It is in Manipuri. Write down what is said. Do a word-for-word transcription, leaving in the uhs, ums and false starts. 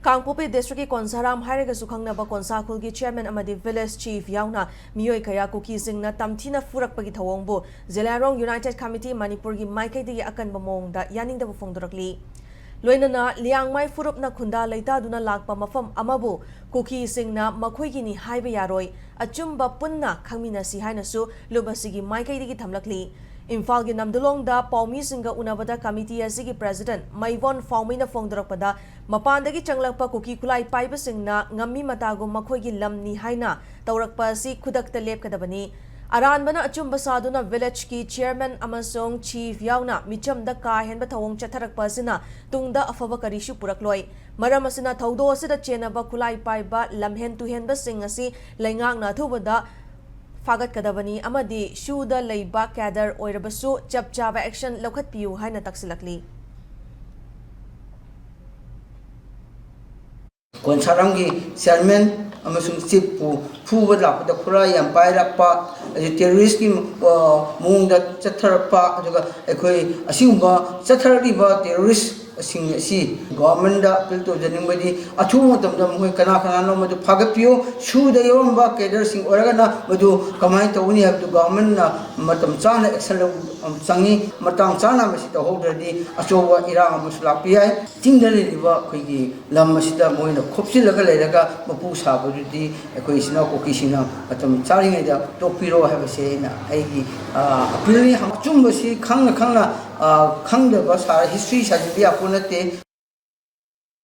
ꯀꯥꯡꯄꯣꯛꯄꯤ ꯗꯤꯁꯇ꯭ꯔꯤꯛꯀꯤ ꯀꯣꯟꯁꯥꯔꯥꯝ ꯍꯥꯏꯔꯒꯁꯨ ꯈꯪꯅꯕ ꯀꯣꯟꯁꯥ ꯈꯨꯜꯒꯤ ꯆꯤꯌꯔꯃꯦꯟ ꯑꯃꯗꯤ ꯚꯤꯂꯦꯖ ꯆꯤꯐ ꯌꯥꯎꯅ ꯃꯤꯑꯣꯏ ꯀꯌꯥ ꯀꯨꯀꯤꯁꯤꯡꯅ ꯇꯝꯊꯤꯅ ꯐꯨꯔꯛꯄꯒꯤ ꯊꯧꯑꯣꯡꯕꯨ ꯖꯦꯂꯤꯌꯥꯡꯔꯣꯡ ꯌꯨꯅꯥꯏꯇꯦꯗ ꯀꯃꯤꯇꯤ ꯃꯅꯤꯄꯨꯔꯒꯤ ꯃꯥꯏꯀꯩꯗꯒꯤ ꯑꯀꯟꯕ ꯃꯑꯣꯡꯗ ꯌꯥꯅꯤꯡꯗꯕ ꯐꯣꯡꯗꯣꯔꯛꯂꯤ꯫ ꯂꯣꯏꯅꯅ ꯂꯤꯌꯥꯡꯃꯥꯏ ꯐꯨꯔꯨꯞꯅ ꯈꯨꯟꯗꯥ ꯂꯩꯇꯥꯗꯨꯅ ꯂꯥꯛꯄ ꯃꯐꯝ ꯑꯃꯕꯨ ꯀꯨꯀꯤꯁꯤꯡꯅ ꯃꯈꯣꯏꯒꯤꯅꯤ ꯍꯥꯏꯕ ꯌꯥꯔꯣꯏ, ꯑꯆꯨꯝꯕ ꯄꯨꯟꯅ ꯈꯪꯃꯤꯟꯅꯁꯤ ꯍꯥꯏꯅꯁꯨ ꯂꯨꯞ ꯑꯁꯤꯒꯤ ꯃꯥꯏꯀꯩꯗꯒꯤ ꯊꯝꯂꯛꯂꯤ꯫ ꯏꯝꯐꯥꯜꯒꯤ ꯅꯝꯗꯨꯂꯣꯡꯗ ꯄꯥꯎꯃꯤꯁꯤꯡꯒ ꯎꯅꯕꯗ ꯀꯃꯤꯇꯤ ꯑꯁꯤꯒꯤ ꯄ꯭ꯔꯦꯁꯤꯗꯦꯟꯠ ꯃꯩꯕꯣꯟ ꯐꯥꯎꯃꯩꯅ ꯐꯣꯡꯗꯣꯔꯛꯄꯗ, ꯃꯄꯥꯟꯗꯒꯤ ꯆꯪꯂꯛꯄ ꯀꯨꯀꯤ ꯈꯨꯠꯂꯥꯏ ꯄꯥꯏꯕꯁꯤꯡꯅ ꯉꯝꯃꯤ ꯃꯇꯥꯒꯨꯝ ꯃꯈꯣꯏꯒꯤ ꯂꯝꯅꯤ ꯍꯥꯏꯅ ꯇꯧꯔꯛꯄ ꯑꯁꯤ ꯈꯨꯗꯛꯇ ꯂꯦꯞꯀꯗꯕꯅꯤ꯫ ꯑꯔꯥꯟꯕꯅ ꯑꯆꯨꯝꯕ ꯁꯥꯗꯨꯅ ꯚꯤꯂꯦꯖꯀꯤ ꯆꯤꯌꯔꯃꯦꯟ ꯑꯃꯁꯨꯡ ꯆꯤꯐ ꯌꯥꯎꯅ ꯃꯤꯆꯝꯗ ꯀꯥ ꯍꯦꯟꯕ ꯊꯧꯑꯣꯡ ꯆꯠꯊꯔꯛꯄ ꯑꯁꯤꯅ ꯇꯨꯡꯗ ꯑꯐꯕ ꯀꯔꯤꯁꯨ ꯄꯨꯔꯛꯂꯣꯏ꯫ ꯃꯔꯝ ꯑꯁꯤꯅ ꯊꯧꯗꯣꯛ ꯑꯁꯤꯗ ꯆꯦꯟꯅꯕ ꯈꯨꯠꯂꯥꯏ ꯄꯥꯏꯕ ꯂꯝꯍꯦꯟ ꯇꯨꯍꯦꯟꯕꯁꯤꯡ ꯑꯁꯤ ꯂꯩꯉꯥꯛꯅ ꯑꯊꯨꯕꯗ ꯐꯥꯒꯠꯀꯗꯕꯅꯤ ꯑꯃꯗꯤ ꯁꯨꯗ ꯂꯩꯕ ꯀꯦꯗꯔ ꯑꯣꯏꯔꯕꯁꯨ ꯆꯞ ꯆꯥꯕ ꯑꯦꯛꯁꯟ ꯂꯧꯈꯠꯄꯤꯌꯨ ꯍꯥꯏꯅ ꯇꯛꯁꯤꯜꯂꯛꯂꯤ꯫ ꯀꯣꯟꯁꯥꯔꯥꯝꯒꯤ ꯆꯤꯌꯔꯃꯦꯟ ꯑꯃꯁꯨꯡ ꯆꯤꯐꯄꯨ ꯐꯨꯕ ꯂꯥꯛꯄꯗ ꯈꯨꯠꯂꯥꯏ ꯌꯥꯝ ꯄꯥꯏꯔꯛꯄ, ꯑꯗꯩ ꯇꯦꯔꯣꯔꯤꯁꯀꯤ, ꯑ, ꯃꯑꯣꯡꯗ ꯆꯠꯊꯔꯛꯄ, ꯑꯗꯨꯒ ꯑꯩꯈꯣꯏ ꯑꯁꯤꯒꯨꯝꯕ ꯆꯠꯊꯔꯛꯂꯤꯕ ꯇꯦꯔꯣꯔꯤꯁꯁꯤꯡ ꯑꯁꯤ ꯒꯣꯚꯔꯟꯃꯦꯟꯗ ꯑꯄꯤꯜ ꯇꯧꯖꯅꯤꯡꯕꯗꯤ, ꯑꯊꯨꯕ ꯃꯇꯝꯗ ꯃꯈꯣꯏ ꯀꯅꯥ ꯀꯅꯥꯅꯣ ꯃꯗꯨ ꯐꯥꯒꯠꯄꯤꯌꯨ꯫ ꯁꯨꯗ ꯌꯥꯎꯔꯝꯕ ꯀꯦꯗꯔꯁꯤꯡ ꯑꯣꯏꯔꯒꯅ ꯃꯗꯨ ꯀꯃꯥꯏꯅ ꯇꯧꯒꯅꯤ ꯍꯥꯏꯕꯗꯨ ꯒꯣꯚꯔꯟꯃꯦꯟꯅ ꯃꯇꯝ ꯆꯥꯅ ꯑꯦꯛꯁꯟ ꯂꯧꯕ ꯆꯪꯏ꯫ ꯃꯇꯥꯡ ꯆꯥꯅ ꯃꯁꯤ ꯇꯧꯍꯧꯗ꯭ꯔꯗꯤ ꯑꯆꯧꯕ ꯏꯔꯥꯡ ꯑꯃꯁꯨ ꯂꯥꯛꯄ ꯌꯥꯏ꯫ ꯆꯤꯡꯗ ꯂꯩꯔꯤꯕ ꯑꯩꯈꯣꯏꯒꯤ ꯂꯝ ꯑꯁꯤꯗ ꯃꯣꯏꯅ ꯈꯣꯞꯆꯤꯜꯂꯒ ꯂꯩꯔꯒ ꯃꯄꯨ ꯁꯥꯕꯗꯨꯗꯤ ꯑꯩꯈꯣꯏ ꯏꯆꯤꯟ ꯏꯅꯥꯎ ꯀꯨꯀꯤꯁꯤꯡꯅ ꯃꯇꯝ ꯆꯥꯔꯤꯉꯩꯗ ꯇꯣꯛꯄꯤꯔꯣ ꯍꯥꯏꯕꯁꯦ ꯑꯩꯅ ꯑꯩꯒꯤ, ꯑ, ꯑꯄꯤꯜꯅꯤ꯫ ꯑꯆꯨꯝꯕꯁꯤ ꯈꯪꯅ ꯈꯪꯅ, ꯑ, ꯈꯪꯗꯕ ꯁꯥꯔ ꯍꯤꯁꯇ꯭ꯔꯤ ꯁꯥꯖꯤꯟꯕ ꯌꯥꯄꯣꯠ ꯅꯠꯇꯦ꯫